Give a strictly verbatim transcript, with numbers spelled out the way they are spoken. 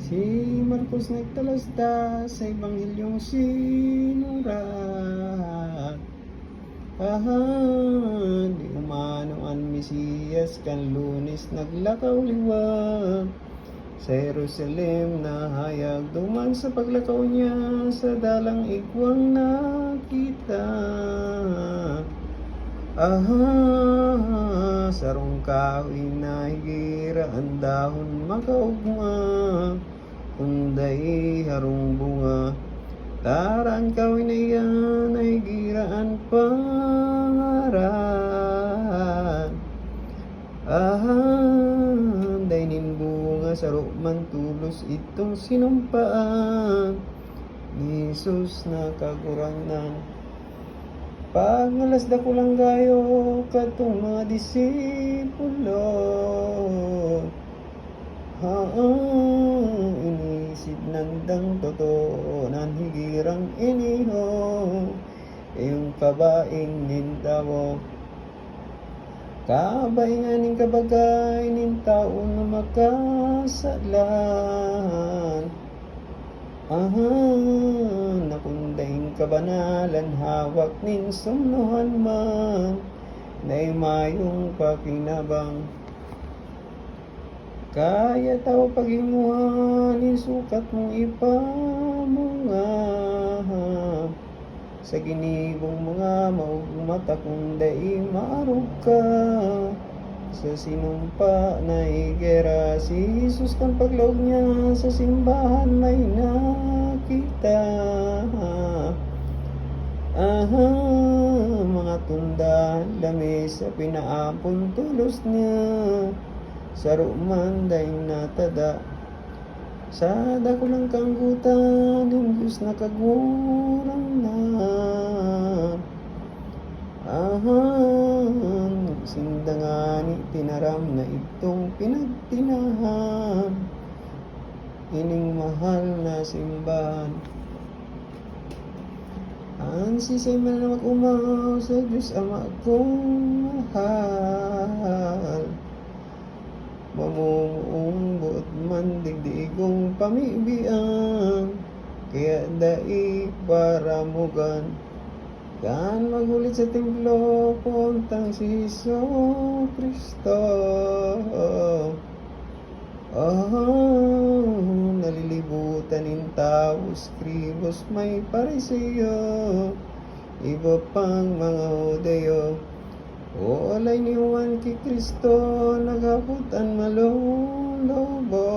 Si Marcos nagtalastas sa Ebanghelyong sinurat. Aha, di umano an Mesiyas kan Lunes naglakaw liwat sa Jerusalem, nahayag duman sa paglakaw niya sa dalang igwang nakita. Aha, sarong kahoy na higira an dahon makaogma, kun dai harong bunga. Tara, an kahoy na iyan na higira an pangaran. Aha, dai nin bunga, saro man tolos itong sinumpaan ni Jesus na Kagurangnan. Pagnalas dakulang gayo kadtong mga disipulo, haa, inisip nandang totoo nan higirang iniho, yung kabaing nin tawo. Kabaingan nin kabagay nin tawo na makasalan. Aha, na kun daing kabanalan hawak nin sumnohan man, dai mayong pakinabang. Kaya tawo paghingoha nin sukat mong ipamunga. Sa ginibong mga maugma ta kun dai maarog ka. Sa sinumpa na higera, si Jesus kan paglaog niya sa simbahan may nakita. Aha, mga tundahan, lamesa, pinaapon tolos niya. Saro man daing natada. Sa dakulang kaanggotan nin Dios na Kagurangnan. Aha, sinda ngani tinaram na idtong pinagtinahan ining mahal na simbahan. An siisay man na mag-omaw sa Dios Ama kong mahal, mamumuong boot man digdi igong pamibian, kaya dai paramogan. Kan maghulit sa templo, puntang si Jesu-Cristo. Oh, nalilibutan nin tawo, eskribos, may Pariseo, iba pang mga Judio. Olay ni Juan ki Cristo, naghapot an malulubo.